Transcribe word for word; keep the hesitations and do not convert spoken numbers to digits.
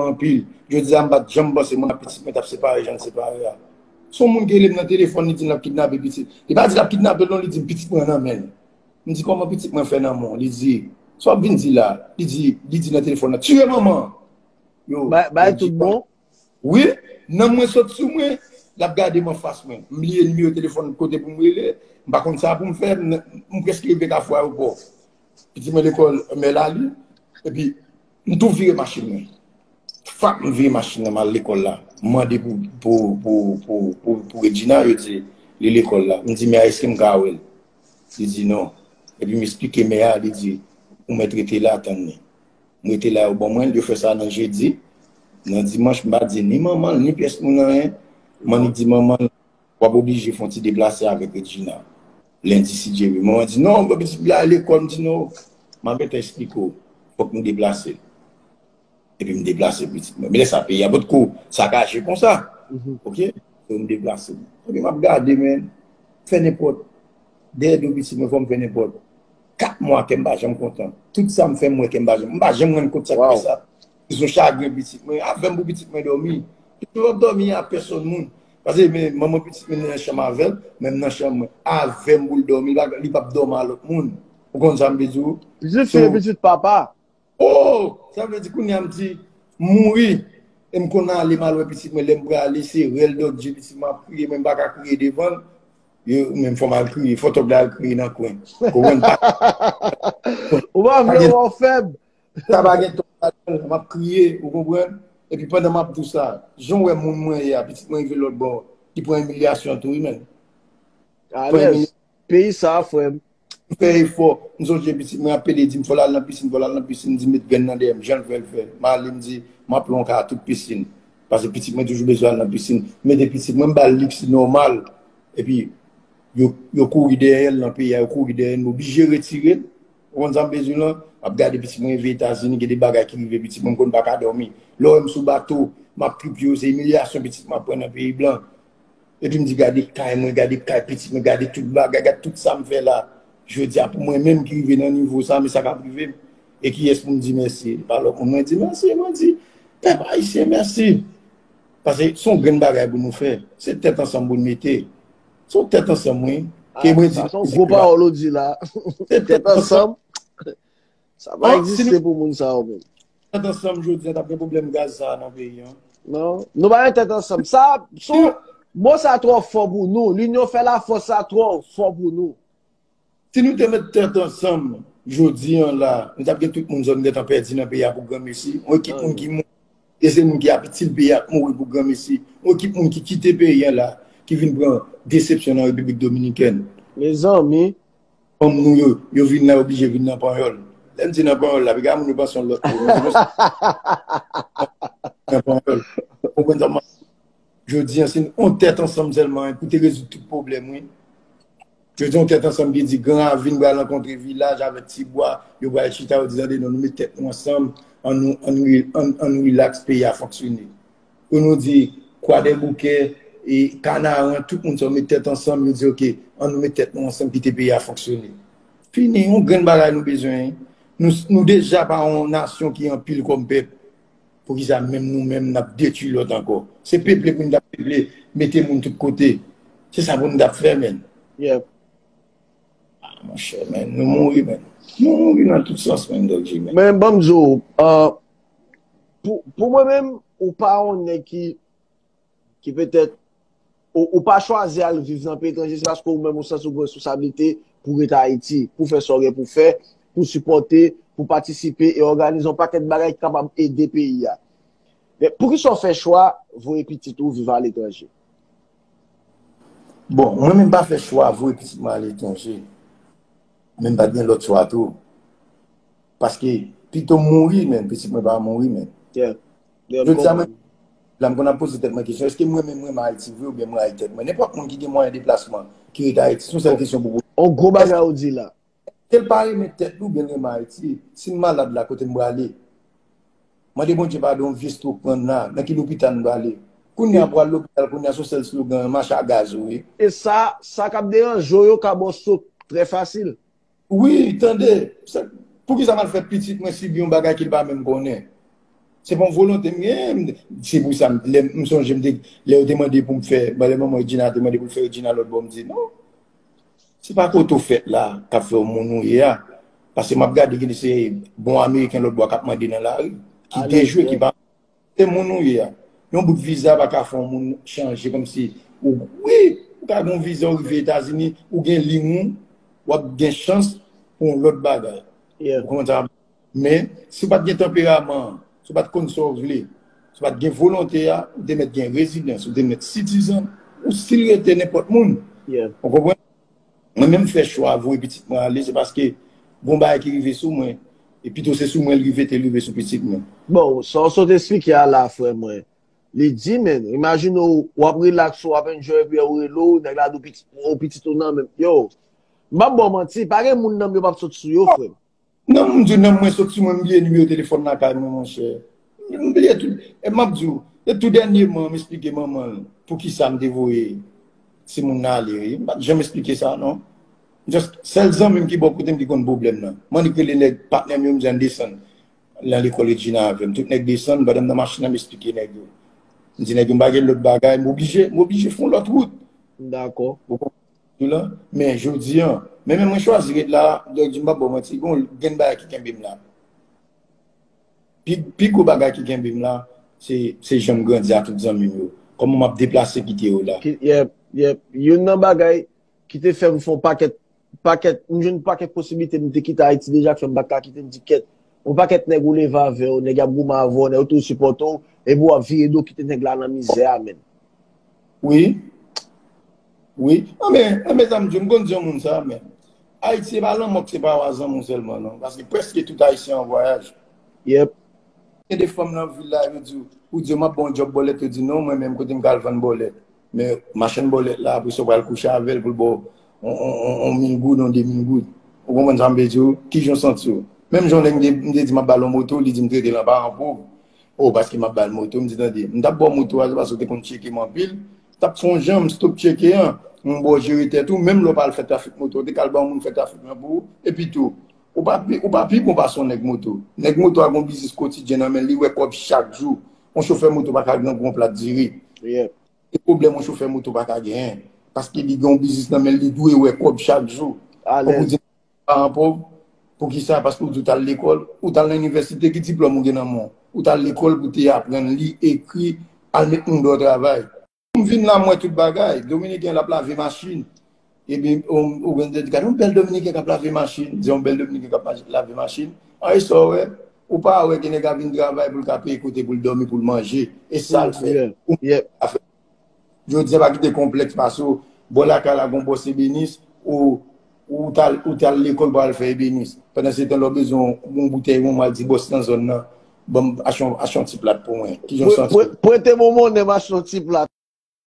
anpil. Jodi a, m pa t janm panse mwen ak pitit mwen t ap separe jan l separe a. Se yon moun ki rele m nan telefòn, li di l ap kidnape pitit. Li pa di l ap kidnape l non, li di m pitit mwen nan men l. M di, "Kòman pitit mwen fè nan men w?" Li di, "Sa w ap vin di la?" Li di, li di nan telefòn nan, "Tiye manman an." Yo, bay, bay tout bon. Wi, nanm mwen sot sou mwen, l ap gade m anfas mwen. M bliye nimewo telefòn kote pou m rele, m pa konn sa pou m fè, m, m prèske rive Kafou Ayewopò. Pitit mwen lekòl Mèlali, epi m tou vire machin mwen. Fak m vire machin nan, m al lekòl la. M mande pou, pou, pou, pou, pou, pou Regina, yo di li lekòl la. M di, "Mè, èske m ka wè l?" Li di, "Non." Epi m esplike mè a, li di, "Ou mèt rete la, tann li." M rete la, yo ban mwen l, yo fè sa nan jedi. Nan dimanch, m pa di ni manman l, ni pyès moun anyen. M annik di manman l, "W ap oblije fè yon ti deplase avèk Regina. Lendi, si Dye vle." Manman di, "Non, pitit la lekòl." M di, "Non, m ap gentan esplike w. Fòk nou deplase l." Epi m deplase pitit mwen. Men lè sa peyi a potko sakaje konsa. Oke? So, m deplase l. Epi m ap gade, men, fè nenpòt. Dèyè do pitit mwen, fò m fè nenpòt. Kat mwa, kè m pa janm kontan. Tout sa m fè, m wè kè m pa janm, m pa janm rann kont sa k fè sa. Se yon chagren pitit mwen. Avè m pou pitit mwen dòmi. Pitit mwen p ap dòmi a pèsòn moun. Paske men, manman pitit mwen nan chanm avè l, men m nan chanm mwen. Avè m pou l dòmi, li p ap, li p ap dòmi a lòt moun. Ou konn sa m vle di w? Pitit fi e pitit papa. Oh! Sa vle di kounye a m di, mouri. E m konn ale, m al wè pitit mwen, lè m prale, se rèl dòk je pitit mwen ap kriye, mwen m pa ka kriye devan l. Yo, menm fò m al kriye, fò tòg la al kriye nan kwen. Konprann pa? Ou pa vle wè w fèb. Sa pa gen tòg ladan l, m ap kriye, ou konprann? Epi pandan m ap di w sa, jan w wè moun mwen ye a, pitit mwen rive lòt bò, li pran imilyasyon tou, wi, men. Alèz. Peyi sa, frè m. M fè efò. M sonje pitit mwen ap pede di m fò l al nan pisin, fò l al nan pisin, m di met grenn nan dèyè m, jan l fè l fè. M ale, m di m ap lwe yon kay ak tout pisin. Paske pitit mwen toujou bezwen al nan pisin. M mete pitit mwen, m ba l liks nòmal. Epi yo, yo kouri dèyè l nan peyi a, yo kouri dèyè l, m oblije retire l. Ou konn sa m bezwen lan? M ap gade pitit mwen rive Etazini, gen de bagay ki rive pitit mwen, m konn pa ka dòmi. Lè w wè m sou bato, m ap tripye yo, se imilyasyon pitit mwen ap pran nan peyi blan. Epi m di, "Gade kay mwen, gade kay pitit mwen, gade tout bagay, gade tout sa m fè la." Jodi a, pou mwen menm ki rive nan nivo sa, men sa k ap rive m. E kiyès pou m di mèsi? E pa lòt moun mwen di mèsi, mwen di, pèp ayisyen, mèsi. Paske se yon grenn bagay pou nou fè. Se tèt ansanm pou n mete. Se yon tèt ansanm, wi. Ke mwen di, sa se yon gwo pawòl ou di la. Se tèt ansanm. Sa pa egziste pou moun sa yo menm. Tèt ansanm jodi a, t ap gen pwoblèm gaz sa a nan peyi an. Non, nou pa gen tèt ansanm. Sa, son, mo sa twò fò pou nou. Linyon fè lafòs sa twò fò pou nou. Si nou te met tèt ansanm jodi an la, nou t ap gen tout moun zòn gentan pèdi nan peyi a pou granmesi. Yon ekip moun ki mouri, e se moun ki ap itil peyi a ap mouri pou granmesi. Yon ekip moun ki kite peyi an la, ki vin pran desepsyon nan Repiblik Dominikèn. Mezanmi. Fanm nou yo, yo vin la, yo oblije vin nan panyòl. Lè m di nan panyòl la, piga moun yo panse yon lòt mo. Nan panyòl. Ou konprann sa m ap di? Jodi an, se yon tèt ansanm sèlman pou te rezoud tout pwoblèm, wi. Jodi an, yon tèt ansanm ki di Gran Ravin pral rankontre Vilaj avèk Tibwa, yo pral chita, yo di, "Tande, non, nou met tèt nou ansanm, an nou, an nou, an, an nou rilaks, peyi a fonksyone." Pou nou di, Kwadèboukè, e Kanaran, tout moun sa yo met tèt ansanm, yo di, "Oke, an nou met tèt nou ansanm, kite peyi a fonksyone." Fini, yon grenn bagay nou bezwen, wi. Nou, nou deja pa yon nasyon ki anpil kòm pèp. Poukisa menm nou menm n ap detwi lòt ankò? Se peple pou n t ap peple, mete moun tout kote. Se sa pou n t ap fè, menn. Yep. Ah, monchè, menn, nou mouri, menn. Nou mouri nan tout sans, menn, Dòk J, menn. Men ban m di w, ah, pou, pou mwen menm, ou pa yon nèg ki, ki petèt, ou, ou pa chwazi al viv nan peyi etranje, se paske ou menm ou santi ou gen responsablite pou ret Ayiti, pou fè sa w gen pou fè, pou sipòte, pou patisipe e òganize yon pakèt bagay ki kapab ede peyi a. Men, poukisa w fè chwa voye pitit ou viv aletranje? Bon, mwen menm pa fè chwa voye pitit mwen aletranje. Men m pa t gen lòt chwa tou. Paske pito m mouri, men pitit mwen pa mouri, men. Yeah. Jodi a, mwen, la, m konn ap poze tèt mwen kesyon, èske mwen menm mwen renmen Ayiti vre oubyen mwen rayi tèt mwen? Nenpòt moun ki gen mwayen deplasman, ki rete Ayiti, se yon sèl kesyon pou poze. On gwo bagay ou di la. Èske l pa renmen tèt li oubyen l renmen Ayiti? Si m malad la, kote m prale? Mande Bondye padon, yon vye stwok pran m la, nan ki lopital m prale? Kounye a, pou al lopital, kounye a, se yon sèl slogan, mache a gaz ou ye. E sa, sa k ap deranje w yo ka ba w stwok trè fasil. Wi, tande, sa, poukisa m al fè pitit mwen sibi yon bagay ke l pa menm konnen? Se pa yon volonte m gen. Se pou sa, m, lè, m sonje m te, lè yo te mande pou m fè, lè manman Regina te mande pou l fè Regina lòt bò, m di non. Se pa kote w fèt la k ap fè w moun ou ye a. Paske m ap gade gen de se bon Ameriken lòt bò k ap mande nan lari, ki dejwe, ki pa se moun ou ye a. Yon bout viza pa ka fè yon moun chanje kòmsi ou, wi, ou ka gen yon viza, ou rive Etazini, ou gen liy ou, w ap gen chans pou yon lòt bagay. Ou konprann sa? Men, si w pa t gen tanperaman an, si w pa t konn sa w vle, si w pa t gen volonte a, ou te mèt gen rezidans, ou te mèt sitizan, ou still rete nenpòt moun. Ou konprann? Mwen menm fè chwa voye pitit mwen ale, se paske gon bagay ki rive sou mwen, e pito se sou mwen l rive, te rive sou pitit mwen. Bon, sa w sot eksplike a la, frè mwen, li di, men, imajine w, w ap relax, w ap enjoy, epi w rele w, nèg la di w pitit, w pitit ou nan menm. Yo, m p ap ba w manti, pa gen moun nanm yo p ap sot sou yo, frè m. Nanm, m di w, nanm mwen sot sou mwen, m bliye nimewo telefòn lakay mwen, monchè. M bliye tout. E m ap di w, e tou dènyèman, m esplike manman l poukisa m te voye timoun nan ale, wi. M pa t janm esplike sa, non. Just, sèl zanmi m ki bò kote m ki konn pwoblèm nan. M annik rele nèg patnè m yo, m di ann desann nan lekòl Regina avè m. Tout nèg desann, pandan m nan machin nan, m esplike nèg yo. M di nèg yo, m pa gen lòt bagay, m oblije, m oblije fè yon lòt wout. Dakò. Ou konprann? Sou la. Men jodi a, men, men mwen chwazi ret la, donk di m p ap ba w manti, gon grenn bagay ki kenbe m la. Pi, pi gwo bagay ki kenbe m la, se, se jan m grandi a tout zanmi m yo. Kòman m ap deplase kite yo la. Ki, yep, yep. Youn nan bagay ki te fè m fè yon pakèt, pakèt, m jwenn pakèt posiblite, m te kite Ayiti deja, k fè m pa t ka kite, m di kèt. Yon pakèt nèg ou leve avè yo, nèg y ap goumen avè w, nèg yo toujou sipòte w, epi w ap vire do kite nèg la nan mizè a, menn. Wi. Wi. Anben, anben, sa m di w, m konn di yon moun sa, men Ayiti, se pa lanmò k separe w a zanmi w sèlman, non. Paske prèske tout Ayisyen an vwayaj. Yep. Gen de fanm nan vil la, yo di w, ou di yo, "M ap ba w yon djòb bòlèt," yo di, "Non, mwen menm, kote m ka al vann bòlèt?" Men machann bòlèt la, apre sa, w pral kouche avè l pou l ba w on, on, on, on mil goud, on de mil goud. Ou konprann sa m vle di w? Kijan w santi w? Menm jan lè m te, m te di m ap ba l yon moto, li di m trete l an paran pòv. Oh, paske m ap ba l moto, m di, "Tande, m t ap ba w moto a, se paske w te konn tcheke m anpil. M t ap fè yon jan, m stop tcheke an, m ba w jere tèt ou, menm lè w pa al fè trafik moto, w te ka al ba yon moun fè trafik lan pou ou, epi tou, ou pa pi, ou pa pi bon pase yon nèg moto. Nèg moto a gon biznis kotidyen nan men l, li wè kòb chak jou. Yon chofè moto pa ka grangou yon plat diri." Se pwoblèm yon chofè moto pa ka genyen. Paske li gen yon biznis nan men l, li dwe wè kòb chak jou. Fòk ou di paran pòv, poukisa? Paske ou di w t al lekòl, ou t al nan inivèsite, ki diplòm ou gen nan men w? Ou t al lekòl pou te aprann li, ekri, al met moun dèyè travay. M vin la, m wè tout bagay. Dominiken l ap lave machin. Epi, ou, ou gen de gade yon bèl Dominiken k ap lave machin, di yon bèl Dominiken k ap mach-, lave machin. An, e sa w wè, ou pa wè gen nèg ap vin travay pou l ka peye kote pou l dòmi, pou l manje. E sa l fè. Ou pa fè. Jodi a, pa kite konplèks pase w. Bò lakay la, gon bòs ebenis, ou, ou t al, ou t al lekòl pou al fè ebenis. Pandan se tan, lè w bezwen yon boutèy wonm, w al di bòs nan zòn nan, "Ban m, achte yon, achte yon ti plat pou mwen." Kijan w santi w? Prete m yon monnen, m achte yon ti plat.